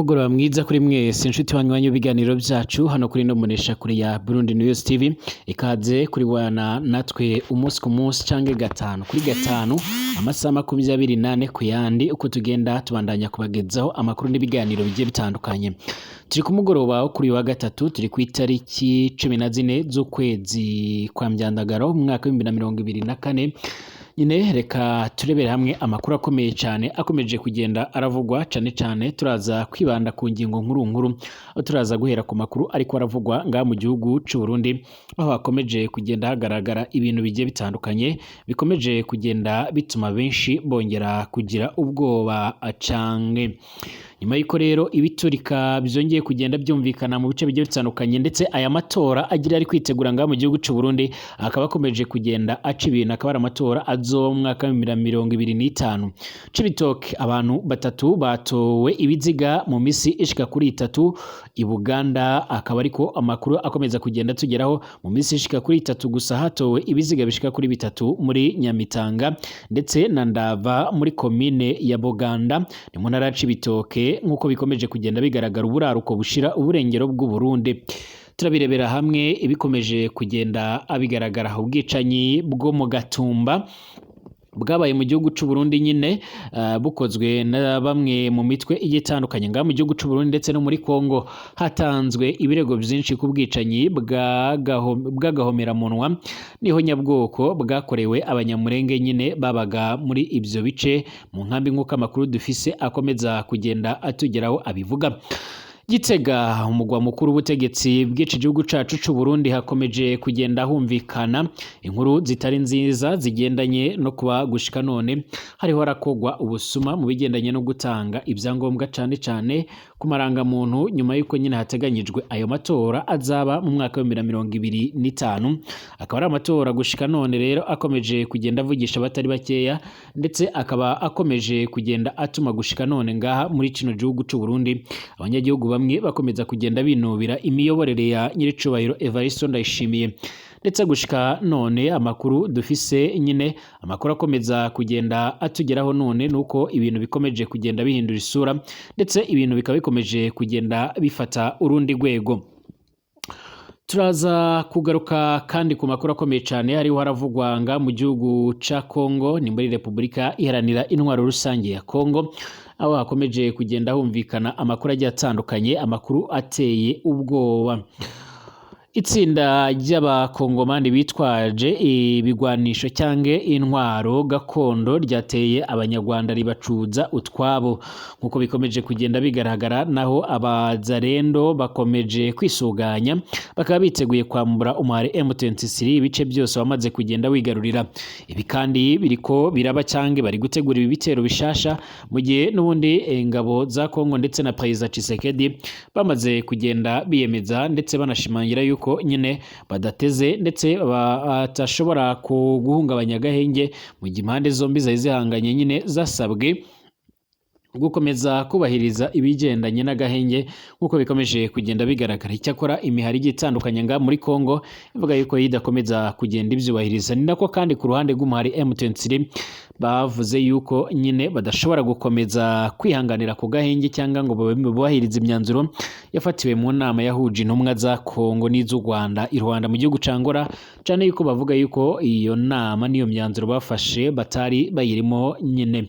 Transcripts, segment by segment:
Umugoroba mwiza kuri mwese inshuti banywanyi b'ibiganiro byacu hano kuri no munesha kuri ya Burundi News TV. Ikaze kuri wana natwe umunsi ku munsi canke gatanu kuri gatanu, amasaha 24 ku yandi, uko tugenda tubandanya kubagezaho amakuru n'ibiganiro bigiye bitandukanye. Turi ku mugoroba wo kuri uyu wa gatatu, turi ku itariki 14 z'ukwezi kwa Myandagaro mu mwaka w'2024 nyine. Reka turebere hamwe amakuru akomeye cyane akomeje kugenda aravugwa. Cyane cyane turaza kwibanda ku ngingo nkuru nkuru, aho turaza guhera ku makuru ariko aravugwa ngaha mu gihugu c'u Burundi, aho hakomeje kugenda hagaragara ibintu bigiye bitandukanye bikomeje kugenda bituma benshi bongera kugira ubwoba canke. Nyuma y'uko rero ibiturika byongeye kugenda byumvikana mu bice bigiye bitandukanye, ndetse aya matora agira ari kwitegura ngaha mu gihugu c'u Burundi akaba akomeje kugenda aca ibintu, akaba ari amatora azoba mu mwaka wa 2025. Cibitoke, abantu batatu batowe ibiziga mu misi ishika kuri 3 i Buganda, akaba ariko amakuru akomeza kugenda tugeraho. Mu misi ishika kuri 3 gusa hatowe ibiziga bishika kuri bitatu muri Nyamitanga ndetse na Ndava muri komine ya Buganda, ni mu ntara ya Cibitoke, nk'uko bikomeje kugenda bigaragara uburaruko bushira uburengero bw'u Burundi. Turabirebera hamwe ibikomeje kugenda bigaragara. Ubwicanyi bwo mu Gatumba bwabaye mu gihugu c'u Burundi nyine, bukozwe na bamwe mu mitwe igiye itandukanye ngaha mu gihugu c'u Burundi ndetse no muri Kongo, hatanzwe ibirego byinshi ku bwicanyi bw'agahomeраmunwa niho nyabwoko bwakorewe Abanyamurenge nyine babaga muri ibyo bice mu nkambi, nk'uko amakuru dufise akomeza kugenda atugeraho abivuga. Gitega, umugwa mukuru w'ubutegetsi bw'iki gihugu cacu c'u Burundi, hakomeje kugenda humvikana inkuru zitari nziza zigendanye no kuba gushika none hariho harakogwa ubusuma mu bigendanye no gutanga ibyangombwa, cane cane ku marangamuntu, nyuma y'uko nyine hateganyijwe ayo matora azaba mu mwaka wa 2025. Akaba ari amatora gushika none rero akomeje kugenda avugisha abatari bakeya, ndetse akaba akomeje kugenda atuma gushika none ngaha muri kino gihugu c'u Burundi abanyagihugu bamwe bakomeza kugenda binubira imiyoborere ya nyiricubahiro Evariste Ndayishimiye. Ndetse gushika none amakuru dufise nyine, amakuru akomeza kugenda atugeraho none, nuko ibintu bikomeje kugenda bihindura isura, ndetse ibintu bikaba bikomeje kugenda bifata urundi rwego. Turaza kugaruka kandi ku makuru akomeye cyane hariho haravugwa nga mu gihugu ca Kongo, ni muri Repubulika Iharanira Intwaro Rusange ya Kongo, aho hakomeje kugenda humvikana amakuru agiye atandukanye, amakuru ateye ubwoba. Itsinda ry'Abakongomani bitwaje ibigwanisho cyangwa intwaro gakondo ryateye Abanyarwanda ribacuza utwabo, nk'uko bikomeje kugenda bigaragara. Naho Abazarendo bakomeje kwisuganya, bakaba biteguye kwambura umuhari M23 ibice byose wamaze kugenda wigarurira. Ibi kandi biriko biraba cyangwa bari gutegura ibi bitero bishasha mu gihe n'ubundi ingabo za Kongo ndetse na Perezida Tshisekedi bamaze kugenda biyemeza ndetse banashimangira yuko nyine badateze ndetse batashobora guhungabanya agahenge, mu gihe impande zombi zari zihanganye nyine zasabwe gukomeza kubahiriza ibigendanye n'agahenge, nk'uko bikomeje kugenda bigaragara. Icyakora imihari igiye itandukanye nga muri Kongo ivuga yuko idakomeza kugenda ibyubahiriza. Ni nako kandi ku ruhande rw'umuhari M23 bavuze yuko nyine badashobora gukomeza kwihanganira ku gahenge cyangwa ngo bubahirize imyanzuro yafatiwe mu nama yahuje intumwa za Kongo n'iz'u Rwanda i Rwanda mu gihugu ca Angola, cyane yuko bavuga yuko iyo nama n'iyo myanzuro bafashe batari bayirimo nyine.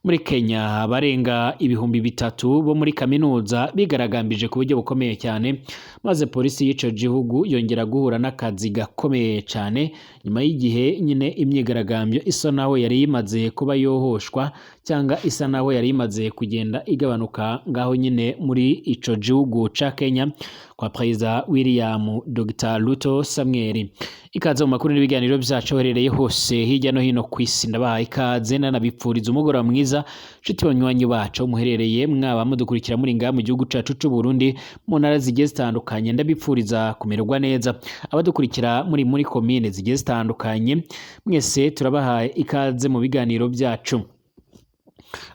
Muri Kenya, abarenga 3000 bo muri kaminuza bigaragambije ku buryo bukomeye cyane, maze polisi y'ico gihugu yongera guhura n'akazi gakomeye cyane nyuma y'igihe nyine imyigaragambyo isa naho yari imaze kuba yohoshwa cyangwa isa naho yari imaze kugenda igabanuka ngaho nyine muri ico gihugu ca Kenya kwa Perezida William Dr Ruto Samuel. Ikaze mu makuru n'ibiganiro byacu herereye hose hirya no hino ku isi. Ndabahaye ikaze, nanabipfuriza umugoroba mwiza, nshuti banywanyi bacu muherereye, mwaba mudukurikira muri ngaha mu gihugu cacu c'u Burundi mu ntara zigiye zitandukanye, ndabipfuriza kumererwa neza. Abadukurikira muri komine zigiye zitandukanye, mwese turabahaye ikaze mu biganiro byacu.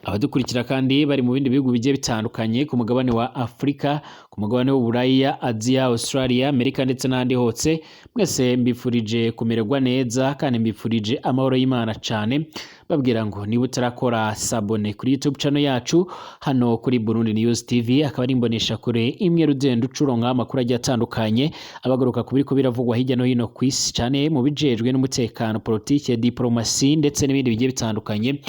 Abadukurikira kandi bari mu bindi bihugu bigiye bitandukanye ku mugabane wa Afurika, ku Ku mugabane w'Uburaya, Aziya, Australia, Amerika ndetse n'ahandi hose, mwese mbifurije kumererwa neza kandi mbifurije amahoro y'Imana cane. Babwira ngo niba utarakora s'abonner kuri YouTube channel yacu hano kuri Burundi News TV, akaba ari imbonesha kure imwe rugendo ucuronka amakuru agiye atandukanye abagaruka ku biriko biravugwa hirya no hino ku isi, cane mu bijejwe n'umutekano, politike, diplomasi ndetse n'ibindi bigiye bitandukanye.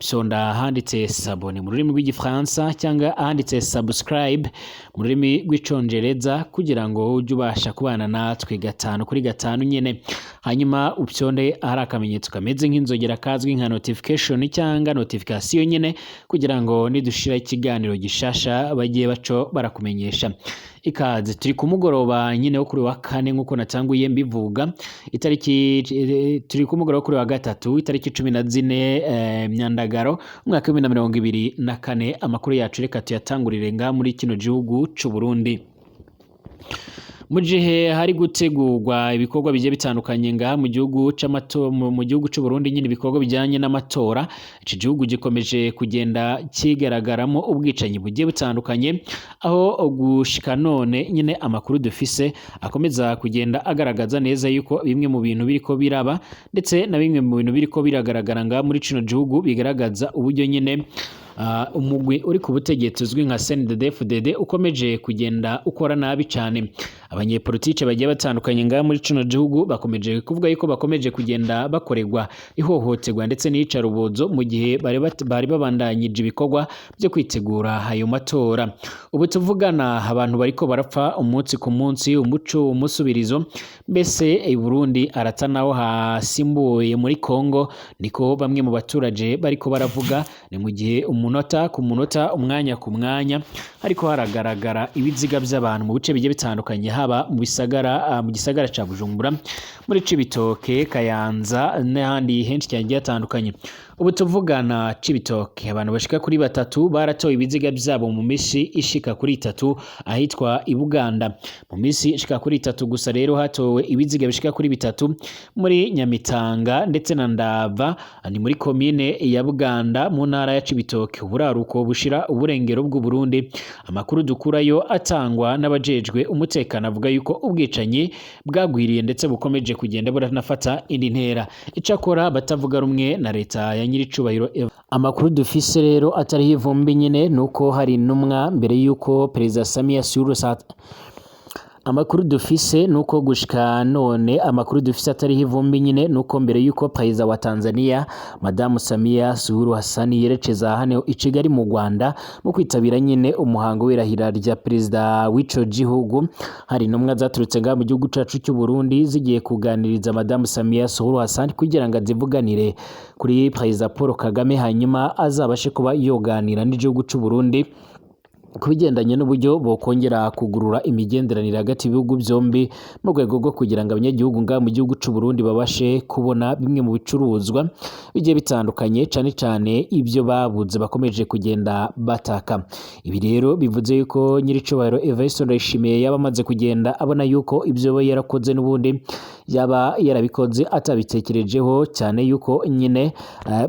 Sonda ahanditse s'abonner mu rurimi rw'igifaransa cyangwa ahanditse subscribe mu rurimi rw'icongereza, kugira ngo ujye ubasha kubana natwe gatanu kuri gatanu nyene. Hanyuma upyonde ahari akamenyetso kameze nk'inzogera kazwi nka notification cyangwa notification nyene, kugira ngo nidushira ikiganiro gishasha bagiye baco barakumenyesha. Ikaze. Turi ku mugoroba nyine wo kuri wa kane, nk'uko natanguye mbivuga, itariki, turi ku mugoroba wo kuri wa gatatu, itariki 14 Myandagaro, umwaka wa 2024. Amakuru yacu reka tuyatangurire nga muri kino gihugu c'u Burundi. Mu gihe hari gutegurwa ibikorwa bigiye bitandukanye ngaha mu gihugu c'amato mu gihugu c'u Burundi nyine, ibikorwa bijyanye n'amatora, iki gihugu gikomeje kugenda kigaragaramo ubwicanyi bugiye butandukanye, aho gushika none nyine amakuru dufise akomeza kugenda agaragaza neza yuko bimwe mu bintu biriko biraba ndetse na bimwe mu bintu biriko biragaragara ngaha muri kino gihugu bigaragaza uburyo nyine umugwi uri ku butegetsi uzwi nka CNDD-FDD ukomeje kugenda ukora nabi cyane. Abanyepolitike bagiye batandukanye ngaha muri kino gihugu bakomeje kuvuga yuko bakomeje kugenda bakorerwa ihohoterwa ndetse n'iyicarubozo mu gihe bari babandanyije ibikorwa byo kwitegura ayo matora. Ubu tuvugana abantu bariko barapfa umunsi ku munsi, umuco umusubirizo, mbese i Burundi arata naho hasimbuye muri Kongo, niko bamwe mu baturage bariko baravuga. Ni mu gihe umunota ku munota, umwanya ku mwanya, ariko haragaragara ibiziga by'abantu mu bice bigiye bitandukanye, haba mu bisagara, mu gisagara ca Bujumbura, muri Cibitoke, Kayanza n'ahandi henshi cyane hagiye hatandukanye. Ubu tuvugana Cibitoke abantu bashika kuri batatu baratoye ibiziga byabo mu misi ishika kuri 3 ahitwa i Buganda. Mu misi ishika kuri 3 gusa rero hatowe ibiziga bishika kuri 3 muri Nyamitanga ndetse na Ndava, ni muri komine ya Buganda mu ntara ya Cibitoke, uburaruko bushira uburengero bw'u Burundi. Amakuru dukurayo atangwa n'abajejwe umutekano avuga yuko ubwicanyi bwagwiriye ndetse bukomeje kugenda buranafata indi ntera. Icakora batavuga rumwe na leta ya nyiricubahiro, amakuru dufise rero atariho ivumbi nyine nuko hari intumwa mbere yuko Perezida Samia Suluhu. Amakuru dufise nuko gushika none amakuru dufise atariho ivumbi nyine nuko mbere yuko Perezida wa Tanzania Madamu Samia Suluhu Hassan yerekeza hano i Kigali mu Rwanda mu kwitabira nyine umuhango w'irahira rya Perezida w'ico gihugu, hari intumwa zaturutse ngaha mu gihugu cacu cy'u Burundi zigiye kuganiriza Madamu Samia Suluhu Hassan kugira ngo azivuganire kuri Perezida Paul Kagame, hanyuma azabashe kuba yoganira n'igihugu c'u Burundi ku bigendanye n'uburyo bokongera kugurura imigenderanire hagati y'ibihugu byombi, mu rwego rwo kugira ngo abanyagihugu ngaha mu gihugu c'u Burundi babashe kubona bimwe mu bicuruzwa bigiye bitandukanye, cane cane ibyo babuze bakomeje kugenda bataka. Ibi rero bivuze yuko nyiricubahiro Evariste Ndayishimiye yaba amaze kugenda abona yuko ibyo we yarakoze n'ubundi yaba yarabikoze atabitekerejeho cyane, yuko nyine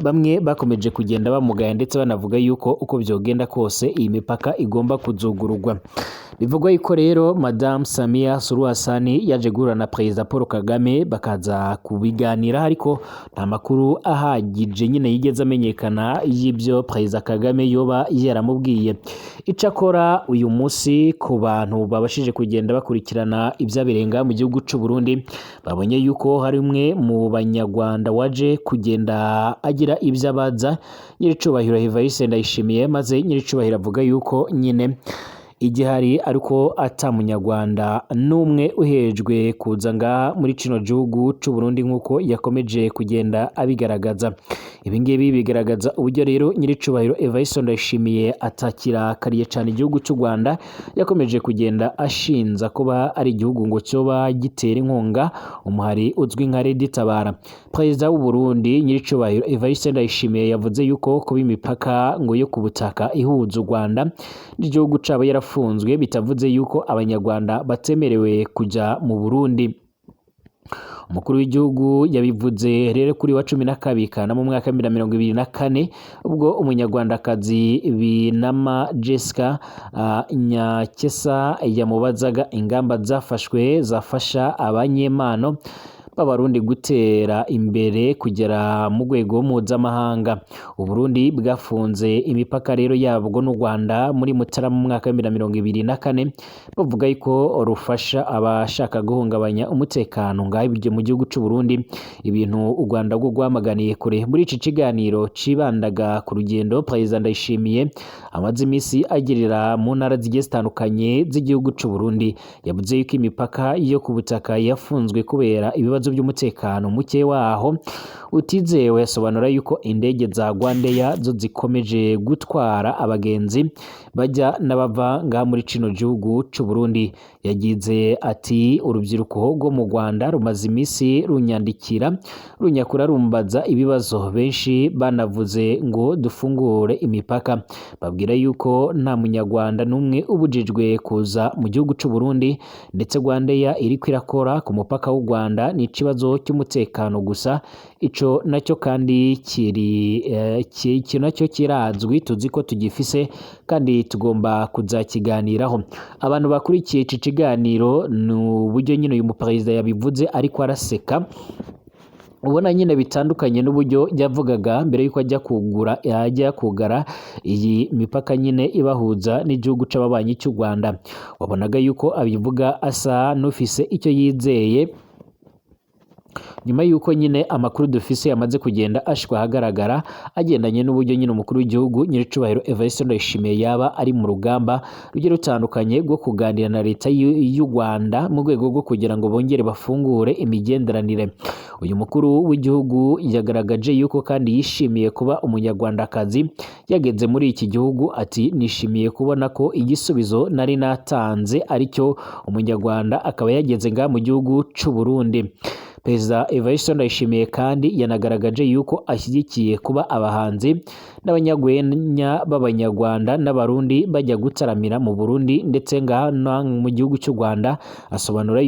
bamwe bakomeje kugenda bamugaya ndetse banavuga yuko uko byogenda kose iyi mipaka igomba kuzugururwa. Bivugwa yuko rero Madame Samia Suluhu Hassan yaje guhura na Perezida Paul Kagame bakaza kubiganira, ariko nta makuru ahagije nyine yigeze amenyekana y'ibyo Perezida Kagame yoba yaramubwiye. Icakora uyu munsi ku bantu babashije kugenda bakurikirana ibyabereye mu gihugu c'u Burundi, babonye yuko hari umwe mu banyarwanda waje kugenda agira ibyo abaza nyiricubahiro Evariste Ndayishimiye, maze nyiricubahiro avuga yuko nyine igihari ariko ata munyarwanda n'umwe uhejwe kuza ngaha muri kino gihugu c'u Burundi, nk'uko yakomeje kugenda abigaragaza. Ibi ngibi bigaragaza uburyo rero nyiricubahiro Evariste Ndayishimiye atakirakariye cyane igihugu cy'u Rwanda, yakomeje kugenda ashinza kuba ari igihugu ngo cyoba gitera inkunga umuhari uzwi nka Red Tabara. Perezida w'u Burundi nyiricubahiro Evariste Ndayishimiye yavuze yuko kuba imipaka ngo yo ku butaka ihuza u Rwanda n'igihugu cabo yarafunzwe bitavuze yuko abanyarwanda batemerewe kujya mu Burundi. Umukuru w'igihugu yabivuze rero kuri wa 12 Kanama mu mwaka wa 2024, ubwo umunyarwandakazi Binama Jessica Nyakesa yamubazaga ingamba zafashwe zafasha abanyempano b'Abarundi gutera imbere kugera mu rwego mpuzamahanga. Uburundi bwafunze imipaka rero yabwo n'u Rwanda muri Mutarama mu mwaka wa 2024, bavuga yuko rufasha abashaka guhungabanya umutekano ngaho ibyo mu gihugu c'u Burundi, ibintu u Rwanda rwo rwamaganiye kure. Muri iki kiganiro cibandaga ku rugendo Perezida Ndayishimiye amaze imisi agirira mu ntara zigiye zitandukanye z'igihugu c'u Burundi, yavuze yuko imipaka yo ku butaka yafunzwe kubera ibibazo by'umutekano muke waho utizewe. Asobanura yuko indege za Rwandair zo zikomeje gutwara abagenzi bajya n'abava ngaha muri kino gihugu c'u Burundi. Yagize ati: "Urubyiruko rwo mu Rwanda rumaze imisi runyandikira, runyakura, rumbaza ibibazo. Benshi banavuze ngo dufungure imipaka. Babwira yuko nta munyarwanda n'umwe ubujijwe kuza mu gihugu c'u Burundi, ndetse Rwandair iriko irakora ku mupaka w'u Rwanda. Ni ikibazo cy'umutekano gusa, ico nacyo kandi kiri iki nacyo kirazwi, tuzi ko tugifise kandi tugomba kuzakiganiraho." Abantu bakurikiye iki kiganiro, ni uburyo nyine uyu muperezida yabivuze ariko araseka, ubona nyine bitandukanye n'uburyo yavugaga mbere yuko ajya kugura, ajya kugara iyi mipaka nyine ibahuza n'igihugu c'ababanyi cy'u Rwanda. Wabonaga yuko abivuga asa n'ufise icyo yizeye, nyuma yuko nyine amakuru dufise yamaze kugenda ashikwa ahagaragara agendanye n'uburyo nyine umukuru w'igihugu nyiricubahiro Evariste Ndayishimiye yaba ari mu rugamba rugiye rutandukanye rwo kuganira na leta y'u Rwanda mu rwego rwo kugira ngo bongere bafungure imigenderanire. Uyu mukuru w'igihugu yagaragaje yuko kandi yishimiye kuba umunyarwandakazi yageze muri iki gihugu. Ati: "Nishimiye kubona ko igisubizo nari natanze aricyo, umunyarwanda akaba yageze ngaha mu gihugu c'u Burundi." Perezida Evariste Ndayishimiye kandi yanagaragaje yuko ashyigikiye kuba abahanzi n'abanyarwenya b'Abanyarwanda n'Abarundi bajya gutaramira mu Burundi ndetse ngaha no mu gihugu cy'u Rwanda. Asobanura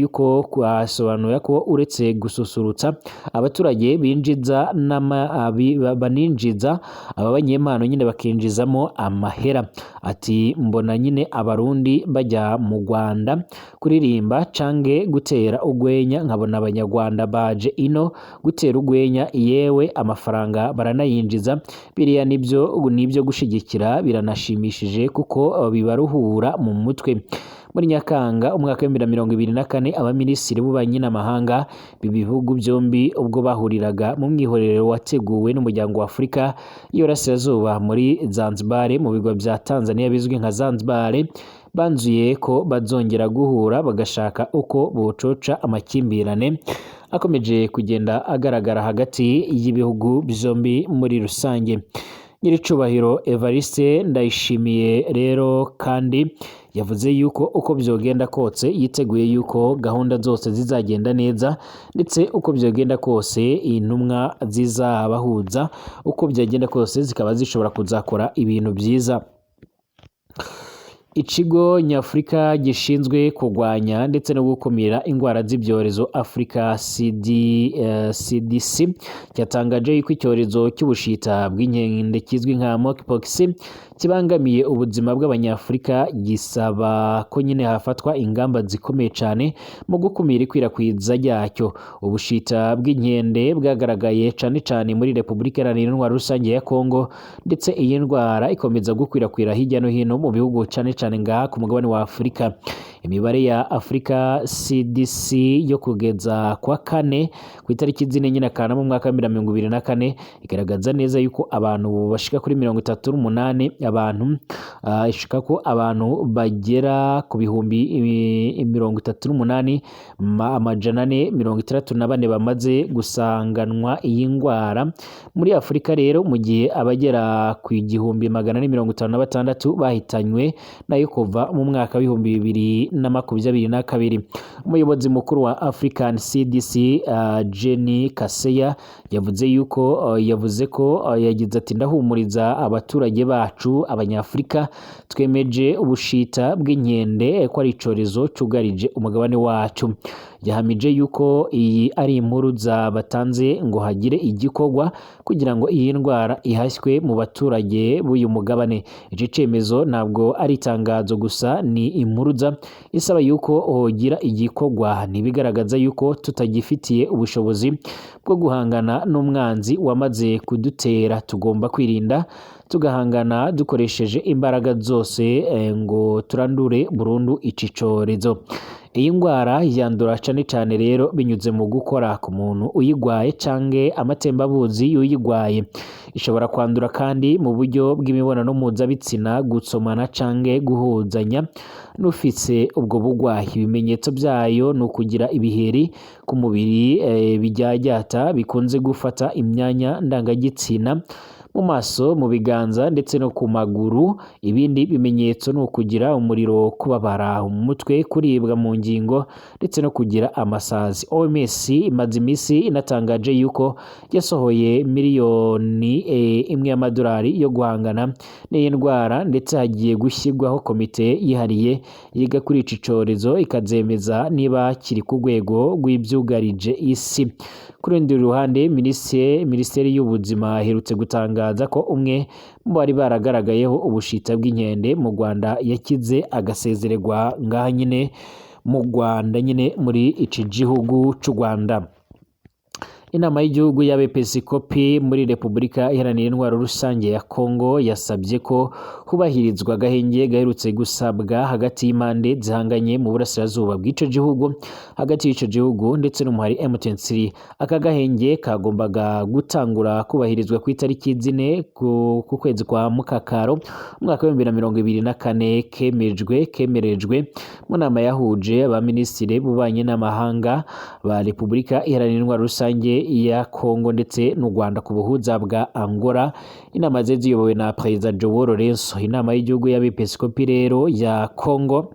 ko uretse gususurutsa abaturage binjiza baninjiza aba banyempano nyine bakinjizamo amahera. Ati: "Mbona nyine Abarundi bajya mu Rwanda kuririmba cange gutera urwenya, nkabona Abanyarwanda baje ino gutera urwenya, yewe amafaranga baranayinjiza. Biriya nibyo gushigikira, biranashimishije kuko bibaruhura mu mutwe." Muri Nyakanga umwaka wa 2024, abaminisitiri b'ububanyi n'amahanga b'ibihugu byombi ubwo bahuriraga mu mwiherero wateguwe n'umuryango wa Afurika y'Iburasirazuba muri Zanzibar, mu birwa bya Tanzania bizwi nka Zanzibar, banzuye ko bazongera guhura bagashaka uko bococa amakimbirane akomeje kugenda agaragara hagati y'ibihugu byombi muri rusange. Nyiricubahiro Evariste Ndayishimiye rero kandi yavuze yuko uko byogenda kose yiteguye yuko gahunda zose zizagenda neza, ndetse uko byogenda kose intumwa zizabahuza uko byagenda kose zikaba zishobora kuzakora ibintu byiza. Ikigo nyafurika gishinzwe kurwanya ndetse no gukumira indwara z'ibyorezo, Africa CDC, cyatangaje yuko icyorezo cy'ubushita bw'inkende kizwi nka monkeypox kibangamiye ubuzima bw'Abanyafurika, gisaba ko nyine hafatwa ingamba zikomeye cyane mu gukumira ikwirakwiza ryacyo. Ubushita bw'inkende bwagaragaye cyane cyane muri Repubulika Iharanira Intwaro Rusange ya Kongo, ndetse iyi ndwara ikomeza gukwirakwira hirya no hino mu bihugu, cyane cyane ngaha ku mugabane wa Afurika. Imibare ya Africa CDC yo kugeza kwa kane ku itariki 4 nyine Kanama mu mwaka wa 2024 igaragaza neza yuko abantu bashika kuri 38, abantu ishika ko abantu bagera ku 38,464 bamaze gusanganwa iyi ndwara muri Afurika rero, mu gihe abagera ku 1,456 bahitanywe nayo kuva mu mwaka wa 2022. Umuyobozi mukuru wa African CDC, Jenny Kaseya, yavuze yuko yavuze ko yagize ati: "Ndahumuriza abaturage bacu Abanyafurika, twemeje ubushita bw'inkende ko ari icyorezo cyugarije umugabane wacu." Yahamije yuko iyi ari impuruza batanze ngo hagire igikorwa kugira ngo iyi ndwara ihashywe mu baturage b'uyu mugabane. Iki cemezo ntabwo ari itangazo gusa, ni impuruza isaba yuko hogira igikorwa. Ntibigaragaza yuko tutagifitiye ubushobozi bwo guhangana n'umwanzi wamaze kudutera. Tugomba kwirinda tugahangana dukoresheje imbaraga zose ngo turandure burundu ici corezo. Iyi ndwara yandura cane cane rero binyuze mu gukora ku muntu uyigwaye canke amatembabuzi y'uyigwaye. Ishobora kwandura kandi mu buryo bw'imibonano mpuzabitsina, gusomana canke guhuzanya n'ufise ubwo bugwayi. Ibimenyetso vyayo ni ukugira ibiheri ku mubiri bijyajyata bikunze gufata imyanya ndangagitsina, mu maso, mu biganza ndetse no ku maguru. Ibindi bimenyetso ni ukugira umuriro, kubabara umutwe, kuribwa mu ngingo ndetse no kugira amasazi. OMS imaze iminsi inatangaje yuko yasohoye miliyoni 1 y'amadolari yo guhangana n'iyi ndwara, ndetse hagiye gushyirwaho komite yihariye yiga kuri ici corezo ikazemeza niba kiri ku rwego rw'ibyugarije isi. Ku rundi ruhande, minisiteri y'ubuzima iherutse gutangaza ko umwe mu bari baragaragayeho ubushita bw'inkende mu Rwanda yakize agasezererwa ngaha nyine mu Rwanda, nyine muri iki gihugu c'u Rwanda. Inama y'igihugu y'abepiskopi muri Repubulika Iharanira Intwaro Rusange ya Kongo yasabye ko hubahirizwa agahenge gaherutse gusabwa hagati y'impande zihanganye mu burasirazuba bw'ico gihugu, hagati y'ico gihugu ndetse n'umuhari M23. Aka gahenge kagombaga gutangura kubahirizwa ku itariki 4 ku kwezi kwa Mukakaro umwaka wa 2024, kemerejwe mu nama yahuje abaminisitiri b'ububanyi n'amahanga ba Repubulika Iharanira Intwaro Rusange ya Kongo ndetse n'u Rwanda ku buhuza bwa Angola. Inama zari ziyobowe na Perezida João Lourenço. Inama y'igihugu y'abepiskopi rero ya Kongo,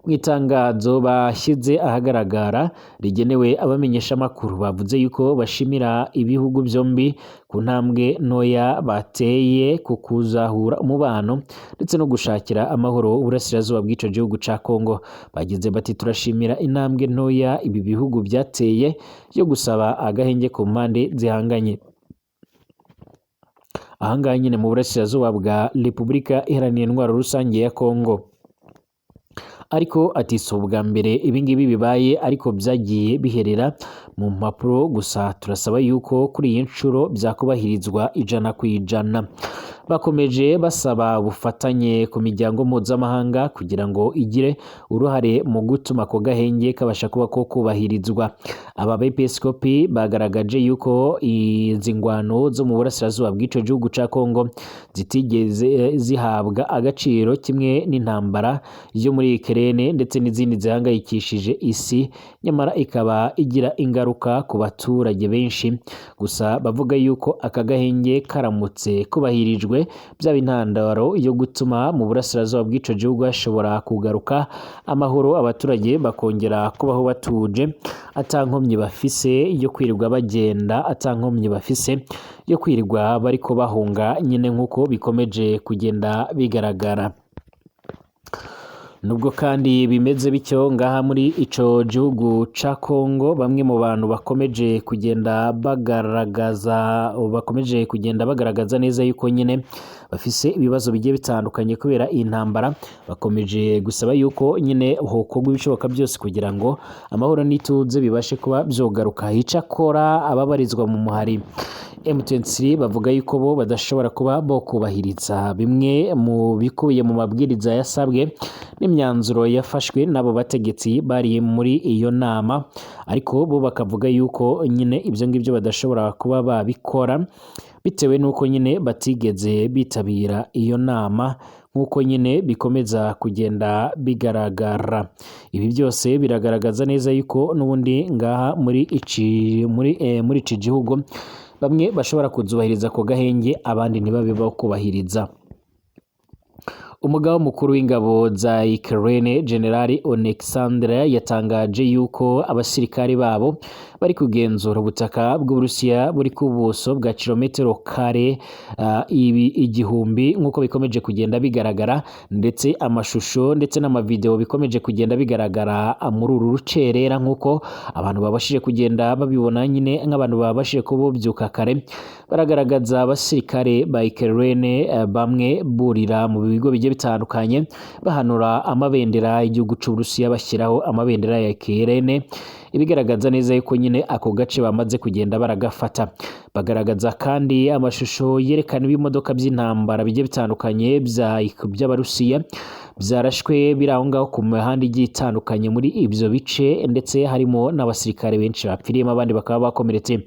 mu itangazo bashyize ahagaragara rigenewe abamenyeshamakuru, bavuze yuko bashimira ibihugu byombi ku ntambwe ntoya bateye ku kuzahura umubano ndetse no gushakira amahoro uburasirazuba bw'ico gihugu ca Kongo. Bagize bati: turashimira intambwe ntoya ibi bihugu byateye yo gusaba agahenge ku mpande zihanganye ahangaha nyine mu burasirazuba bwa Repubulika Iharanira Intwaro Rusange ya Kongo. Ariko ati si ubwa mbere ibingibi bibaye, ariko byagiye biherera mu mpapuro gusa. Turasaba yuko kuri iyi nshuro byakubahirizwa 100%. Bakomeje basaba ubufatanye ku miryango mpuzamahanga kugira ngo igire uruhare mu gutuma ako gahenge kabasha kuba ko kubahirizwa. Aba bepiskopi bagaragaje yuko izi ngwano zo mu burasirazuba bw'ico gihugu ca Kongo zitigeze zihabwa agaciro kimwe n'intambara yo muri Ukraine ndetse n'izindi zihangayikishije isi, nyamara ikaba igira ingaruka ku baturage benshi. Gusa bavuga yuko aka gahenge karamutse kubahirijwe byaba intandaro yo gutuma mu burasirazuba bw'ico gihugu hashobora kugaruka amahoro, abaturage bakongera kubaho batuje ata nkomyi bafise yo kwirirwa bagenda, ata nkomyi bafise yo kwirirwa bariko bahunga nyine nk'uko bikomeje kugenda bigaragara. Nubwo kandi bimeze bityo ngaha muri ico gihugu ca Kongo, bamwe mu bantu bakomeje kugenda bagaragaza neza yuko nyine bafise ibibazo bigiye bitandukanye kubera iyi ntambara, bakomeje gusaba yuko nyine hokorwa ibishoboka byose kugira ngo amahoro n'ituze bibashe kuba byogaruka. Icakora ababarizwa mu muhari M23 bavuga yuko bo badashobora kuba bokubahiriza bimwe mu bikubiye mu mabwiriza yasabwe n'imyanzuro yafashwe n'abo bategetsi bari muri iyo nama, ariko bo bakavuga yuko nyine ibyo ngibyo badashobora kuba babikora bitewe n'uko nyine batigeze bitabira iyo nama nk'uko nyine bikomeza kugenda bigaragara. Ibi byose biragaragaza neza yuko n'ubundi ngaha muri iki gihugu bamwe bashobora kuzubahiriza ako gahenge, abandi ntibabe bakubahiriza. Umugaba mukuru w'ingabo za Ukraine General Oleksandr yatangaje yuko abasirikari babo bari kugenzura ubutaka bw'Uburusiya buri ku buso bwa kilometero kare ibi 1000 nk'uko bikomeje kugenda bigaragara, ndetse amashusho ndetse n'amavideo bikomeje kugenda bigaragara muri uru rucerera nk'uko abantu babashije kugenda babibona nyine, nk'abantu babashije kububyuka kare baragaragaza abasirikare ba Ukraine bamwe burira mu bigo bigiye bitandukanye bahanura amabendera y'igihugu c'Uburusiya bashyiraho amabendera ya Ukraine, ibigaragaza neza yuko nyine ako gace bamaze kugenda baragafata. Bagaragaza kandi amashusho yerekana ibimodoka by'intambara bigiye bitandukanye by'Abarusiya byarashwe biri aho ngaho ku mihanda igiye itandukanye muri ibyo bice, ndetse harimo n'abasirikare benshi bapfiriyemo abandi bakaba bakomeretse.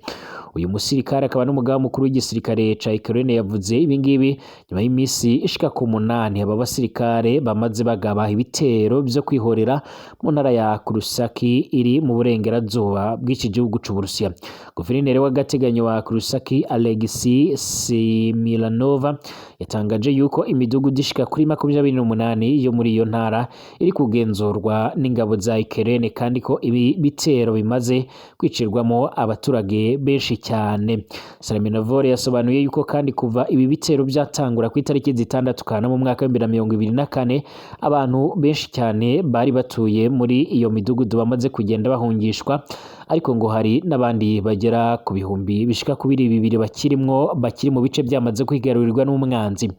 Uyu musirikare akaba n'umugaba mukuru w'igisirikare ca Ukraine yavuze ibi ngibi nyuma y'iminsi ishika ku 8 aba basirikare bamaze bagaba ibitero byo kwihorera mu ntara ya Kurusaki iri mu burengerazuba bw'iki gihugu c'Uburusiya. Guverineri w'agateganyo wa Kurusaki Alexei Similanova yatangaje yuko imidugudu ishika kuri 28 yo muri iyo ntara iri kugenzurwa n'ingabo za Ukraine, kandi ko ibi bitero bimaze kwicirwamo abaturage benshi cyane. Salaminovore yasobanuye yuko kandi kuva ibi bitero byatangura ku itariki 6 Kanama mu mwaka wa 2024 abantu benshi cyane bari batuye muri iyo midugudu bamaze kugenda bahungishwa, ariko ngo hari n'abandi bagera ku bihumbi bishika kuri 2 bakirimwo bakiri mu bice byamaze kwigarurirwa n'umwanzi.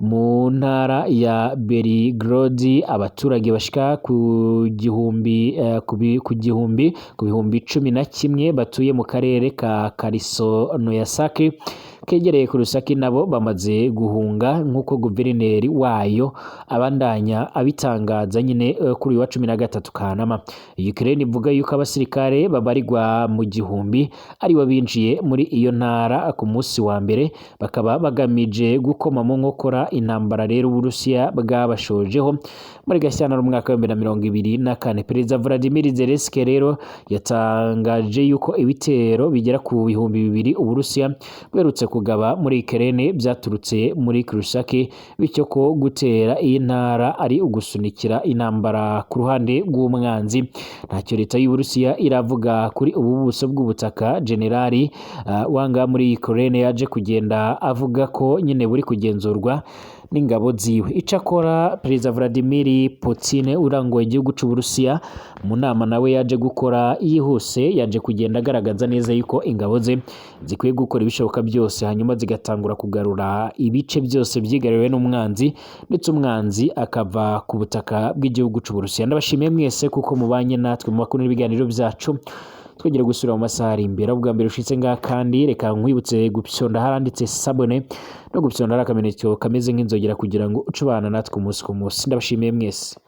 Mu ntara ya Belgorod abaturage bashika ku gihumbi ku bihumbi 11 batuye mu karere ka Karisonoyasaki kegereye Kurusaki nabo bamaze guhunga nk'uko guverineri wayo abandanya abitangaza nyine kuri uyu wa 13 Kanama. Ukraine ivuga yuko abasirikare babarirwa mu 1000 aribo binjiye muri iyo ntara ku munsi wa mbere, bakaba bagamije gukoma mu nkokora intambara rero Uburusiya bwabashojeho muri Gashyantare umwaka wa 2024. Perezida Vladimir Zelensky rero yatangaje yuko ibitero bigera ku 2000 Uburusiya bwerutse kugaba muri Ukraine byaturutse muri Kurusaki, bityo ko gutera iyi ntara ari ugusunikira intambara ku ruhande rw'umwanzi. Ntacyo leta y'Uburusiya iravuga kuri ubu buso bw'ubutaka. Generali wanga muri Ukraine yaje kugenda avuga ko nyine buri kugenzurwa n'ingabo ziwe. Icakora Perezida Vladimir Putin urangoye igihugu c'Uburusiya mu nama nawe yaje gukora yihuse, yaje kugenda agaragaza neza yuko ingabo ze zikwiye gukora ibishoboka byose hanyuma zigatangura kugarura ibice byose byigaruriwe n'umwanzi, ndetse umwanzi akava ku butaka bw'igihugu c'Uburusiya. Ndabashimiye mwese kuko mubanye natwe mu makuru n'ibiganiro byacu. Twongere gusubira mu masaha ari imbere. Ubwa mbere ushitse ngaha kandi reka nkwibutse gupyonda haranditse sabone no gupyonda hari akamenyetso kameze nk'inzogera kugira ngo ucubana natwe umunsi ku munsi. Ndabashimiye mwese.